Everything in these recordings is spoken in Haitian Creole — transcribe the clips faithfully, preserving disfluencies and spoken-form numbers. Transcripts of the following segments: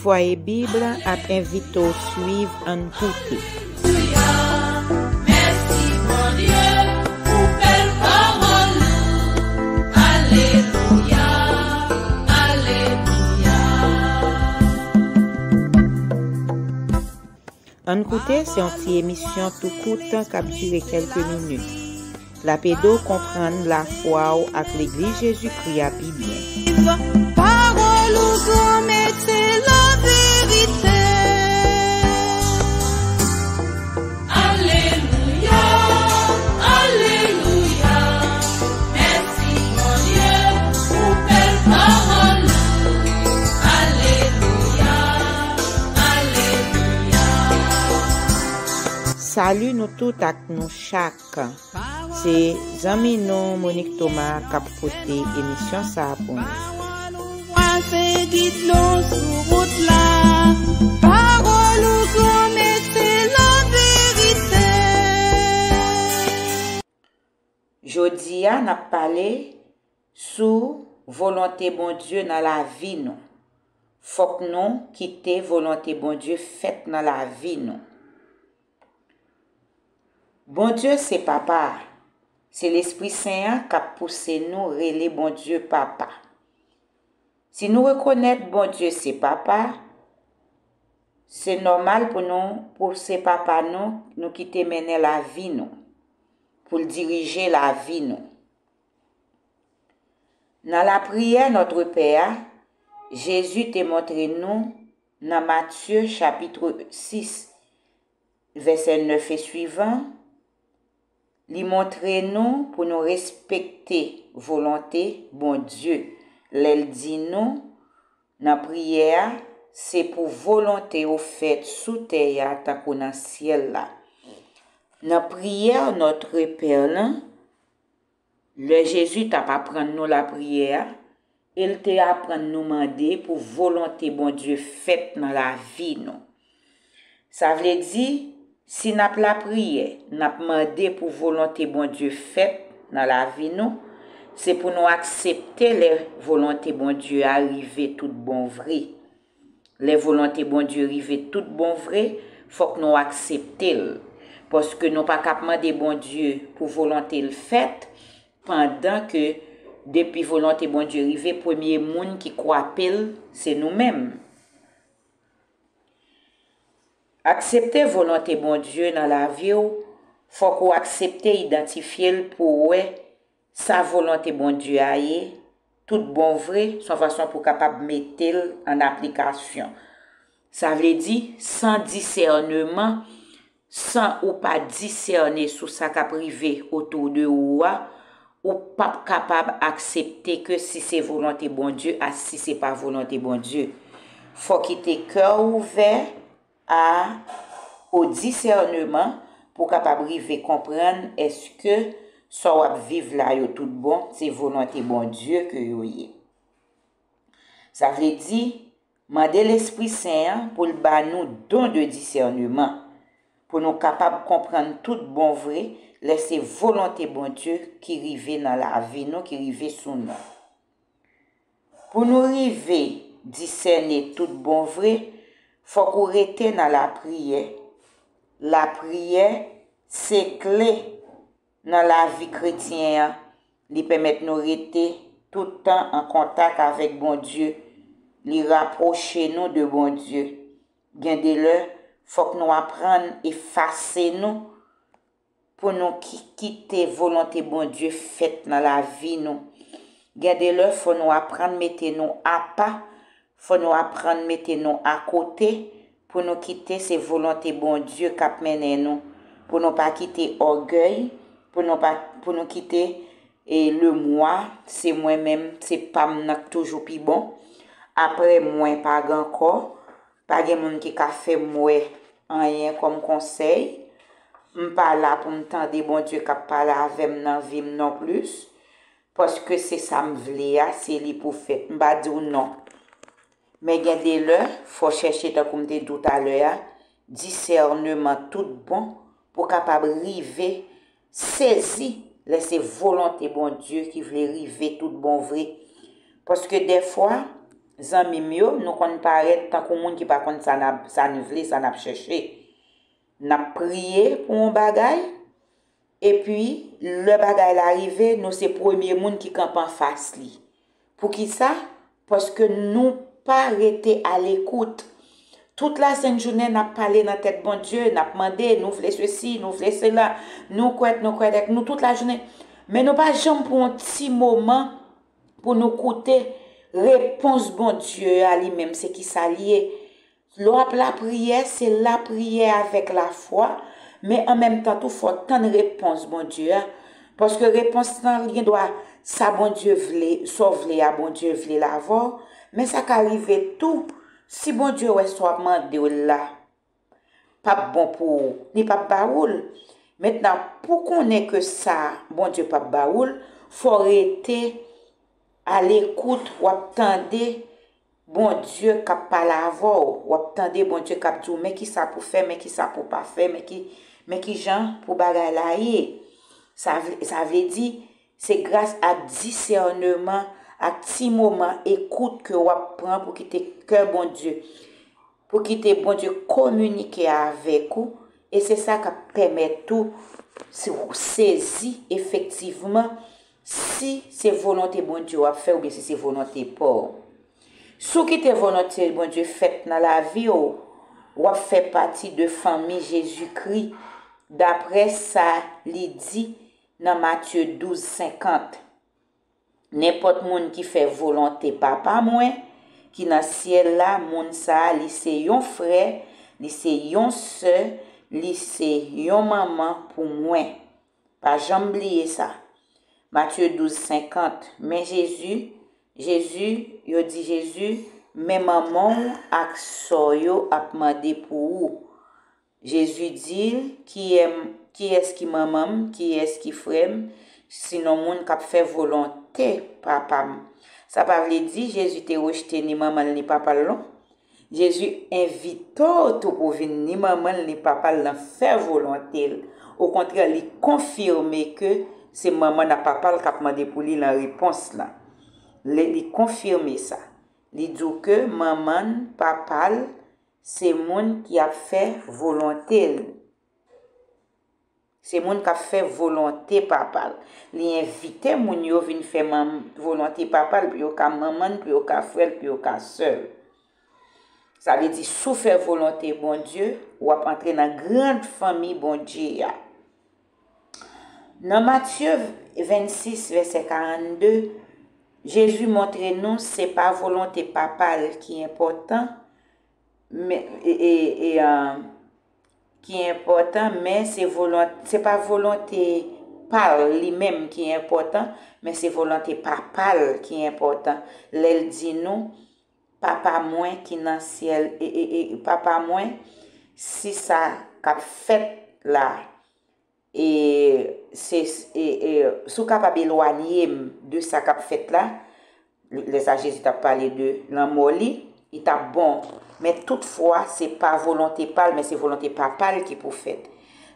Fwaye Bib ap envite w swiv Ann Koute. Mèsi Bondye pou bèl pawòl ou. Alelouya, alelouya. Ann Koute se yon ti emisyon tou kout k ap dire kèlke minit. L ap ede w konprann lafwa w ak Legliz Jezikri a pi byen. Pawòl ou granmèt se laverite. Alelouya, alelouya. Mèsi Bondye pou bèl pawòl ou. Alelouya, alelouya. Salut nou tout ak nou chak. Se zanmi nou Monique Thomas k ap pote emisyon sa a pou nou. Pawòl ou vwa se gid nou sou wout la. Pawòl ou granmèt se laverite. Jodi a, n ap pale sou volonte Bondye nan lavi nou. Fòk nou kite volonte Bondye fèt nan lavi nou. Bondye se Papa a. Se Lespri Sen an k ap pouse nou rele Bondye Papa. Si nou rekonèt Bondye se Papa, se nòmal pou nou, pou se Papa nou, nou kite mennen lavi nou, pou l dirije lavi nou. Nan lapriyè Notre Père a, Jezi te montre nou nan Matye chapit sis, vèsè nèf e swivan, li montre nou pou nou respekte volonte Bondye lè l di nou nan priyè a, se pou volonte w fèt sou tè a tankou nan syèl la. Nan priyè Notre Père lan, lè Jezi t ap aprann nou lapriyè a, e l te aprann nou mande pou volonte Bondye fèt nan lavi nou. Sa vle di, si n ap lapriyè, n ap mande pou volonte Bondye fèt nan lavi nou, se pou nou aksepte lè volonte Bondye a rive tout bon vre. Lè volonte Bondye rive tout bon vre, fòk nou aksepte l. Paske nou pa ka ap mande Bondye pou volonte l fèt, pandan ke depi volonte Bondye rive, premye moun ki kwape l, se nou menm. Aksepte volonte Bondye nan lavi w, fòk ou aksepte idantifye l pou w wè sa volonte Bondye a ye, tout bon vre, se yon fason pou w kapab mete l an aplikasyon. Sa vle di, san disèneman, san ou pa disène sou sa k ap rive otou de ou a, ou p ap kapab aksepte ke si se volonte Bondye a si se pa volonte Bondye. Fò kite kè w ouvè a o disèneman pou w kapab rive konprann èske sa w ap viv la yo tout bon, se volonte Bondye ke yo ye. Sa vle di, mande Lespri Sen an pou l ba nou don de disèneman, pou nou kapab konprann tout bon vre lè se volonte Bondye ki rive nan lavi nou, ki rive sou nou. Pou nou rive disène tout bon vre, fòk ou rete nan lapriyè. Lapriyè se kle nan lavi kretyen an. Li pèmèt nou rete tout tan an kontak avèk Bondye. Li rapwoche nou de Bondye. Gen de lè, fòk nou aprann efase nou pou nou ki kite volonte Bondye fèt nan lavi nou. Gen de lè, fò nou aprann mete nou apa, fò nou aprann mete nou akote pou nou kite se volonte Bondye k ap mennen nou, pou nou pa kite ògèy, pou nou pa, pou nou kite e le moi, se mwen menm, se pa m nan k toujou pi bon. Apre mwen, pa gen ankò. Pa gen moun ki ka fè m wè anyen kòm konsèy. M pa la pou m tande Bondye k ap pale avè m nan vi m nonplis, paske se sa m vle a, se li pou fèt. M pa di w non. Men gen de lè, fò chèche, tankou m te di w talè a, disèneman tout bon pou kapab rive sezi lè se volonte Bondye ki vle rive tout bon vre. Paske dèfwa, zanmi m yo, nou konn parèt tankou moun ki pa konn sa n ap, sa n vle, sa n ap chèche. N ap priye pou yon bagay, epi lè bagay la rive, nou se premye moun ki kanpe anfas li. Poukisa? Paske nou pa rete alekout. Tout lasent jounen, n ap pale nan tèt Bondye, n ap mande, nou vle sesi, nou vle sela, nou kwèt, nou kwèt, nou tout lajounen. Men nou pa janm pran yon ti moman pou nou koute repons Bondye a li menm, se kisa l ye. Lè w ap lapriyè, se lapriyè avèk lafwa, men an menm tan tou, fò w tann repons Bondye a. Paske repons lan, li gen dwa, sa Bondye vle, sa w vle a, Bondye vle l avè w, men sa ka rive tou, si Bondye wè sa w ap mande w la p ap bon pou ou, li p ap ba ou l. Mentnan, pou konnen ke sa Bondye p ap ba ou l, fò w rete alekout, w ap tande Bondye k ap pale avè w, w ap tande Bondye k ap di w, men ki sa pou fè, men ki sa pou pa fè, men ki, men ki jan pou bagay la ye. Sa vle, sa vle di, se gras ak disèneman, ak ti moman ekout ke w ap pran pou kite kè Bondye, pou kite Bondye kominike avèk ou, e se sa k ap pèmèt ou se-, sezi efektivman si se volonte Bondye w ap fè oubyen si se volonte pa w. Si w kite volonte Bondye fèt nan lavi w, w ap fè pati de fanmi Jezikri, daprè sa li di nan Matye douz senkant. Nenpòt moun ki fè volonte Papa mwen ki nan syèl la, moun sa a, li se yon frè, li se yon sè, li se yon manman pou mwen. Pa janm bliye sa. Matye douz senkant. Men Jezi, Jezi, yo di Jezi, men manman w ak sè w yo ap mande pou ou. Jezi di l, kiyè m, kiyès ki manman m, kiyès ki frè m, sinon moun k ap fè volonte Papa m. Sa pa vle di Jezi te rejte ni manman l ni papa l non. Jezi envite w tou pou w vin ni manman l ni papa l nan fè volonte l. Okontrè, li konfime ke se manman l ak papa l k ap mande pou li nan repons lan. Li, li konfime sa. Li di w ke manman l, papa l, se moun ki ap fè volonte l. Se moun k ap fè volonte Papa l. Li envite moun yo vin fè manm-, volonte Papa l, pou yo ka manman l, pou yo ka frè l, pou yo ka sè l. Sa vle di, si w fè volonte Bondye, w ap antre nan gran fanmi Bondye a. Nan Matye vennsis, vèsè karannde, Jezi montre nou se pa volonte Papa l ki enpòtan, men, e, e, e, a, ki enpòtan, men se volon-, se pa volonte pa l li menm ki enpòtan, men se volonte Papa l ki enpòtan. Lè l di nou, Papa mwen ki nan syèl, e, e, e, Papa mwen, si sa k ap fèt la, e, se, e, e, si w kapab elwanye m de sa k ap fèt la, lè sa Jezi t ap pale de lanmò li, li t ap bon. Men toutfwa, se pa volonte pa l, men se volonte Papa l ki pou fèt.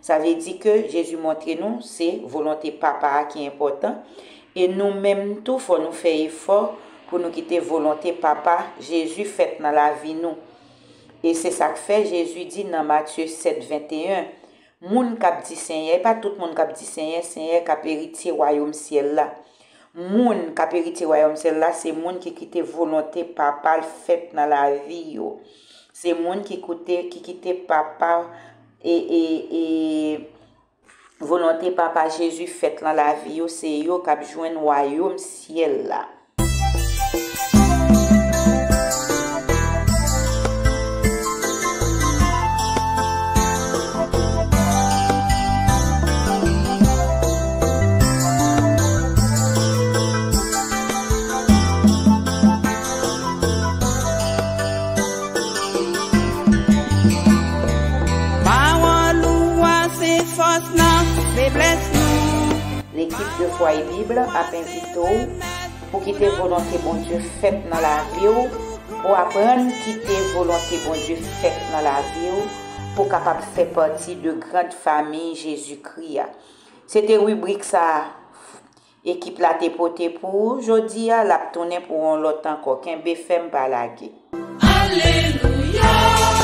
Sa vle di ke Jezi montre nou se volonte Papa a ki enpòtan. E nou menm tou, fò nou fè efò pou nou kite volonte Papa Jezi fèt nan lavi nou. E se sa k fè Jezi di nan Matye sèt venteyen, moun k ap di Senyè, e pa tout moun k ap di Senyè, Senyè k ap eritye wayòm syèl la. Moun k ap eritye wayòm syèl la, se moun ki kite volonte Papa l fèt nan lavi yo. Se moun ki koute, ki kite Papa, e, e, e, volonte Papa Jezi fèt nan lavi yo, se yo k ap jwenn wayòm syèl la. Pawòl ou a se fòs nan feblès nou. Lekip de Fwa e Bib ap envite w pou kite volonte Bondye fèt nan lavi w, pou aprann kite volonte Bondye fèt nan lavi w, pou kapab fè pati de gran fanmi Jezikri a. Se te ribrik sa a, Ekip la te pote pou ou, jodi a l ap tounen pou yon lòt ankò. Kenbe fèm, pa lage. Alelouya.